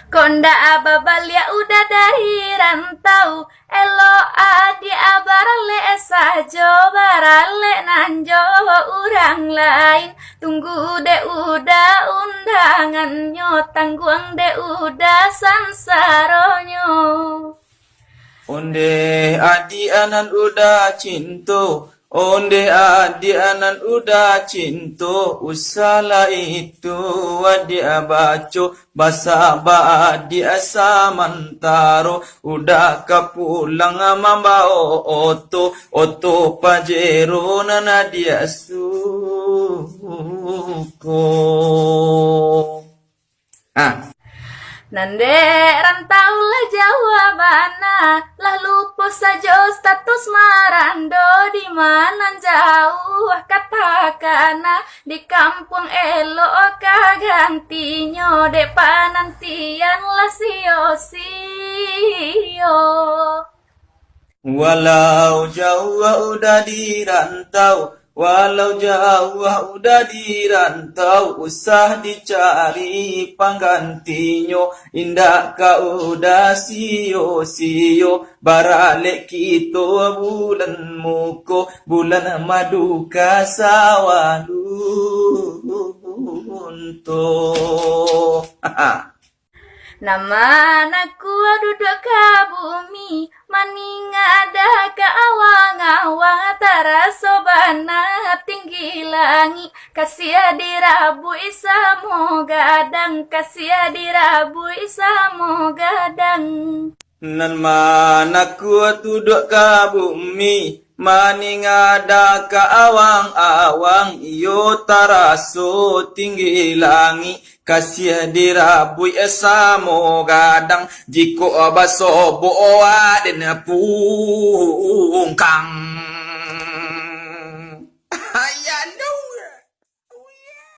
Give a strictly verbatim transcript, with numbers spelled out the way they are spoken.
Kok ndak babaliak Uda dari rantau, elok adiak baralek sajo, baralek nan jo urang lain. Tunggu dek Uda undangannyo, tangguang dek Uda sansaronyo. Ondeh adiak nan Uda cinto, ondeh adiak nan Uda cinto, usahlah itu adiak baco, basaba adiak samantaro, Uda ka pulang mambao oto, oto Pajero nan adiak suko. Ah. Nan dek rantau lah jauah bana, lah lupo sajo status marando, di ma nan jauah katakana, di kampuang elok ka gantinyo, dek panantian lah sio-sio. Walau jauah Uda di rantau, walau jauah Uda di rantau, usah dicari panggantinyo, indak ka Uda sio-sio, baralek kito bulan muko, bulan madu ka sawah lunto. Nan ma nan kuaik duduak ka bumi, maningada ka awang-awang, taraso bana tinggi langik, kasiah dirabuik samo gadang, kasiah dirabuik samo gadang. Nan ma nan kuaik duduak ka bumi, maningada ka awang-awang, iyo taraso tinggi langik, kasiah dirabuik samo gadang, jikok basobok waden pungkang.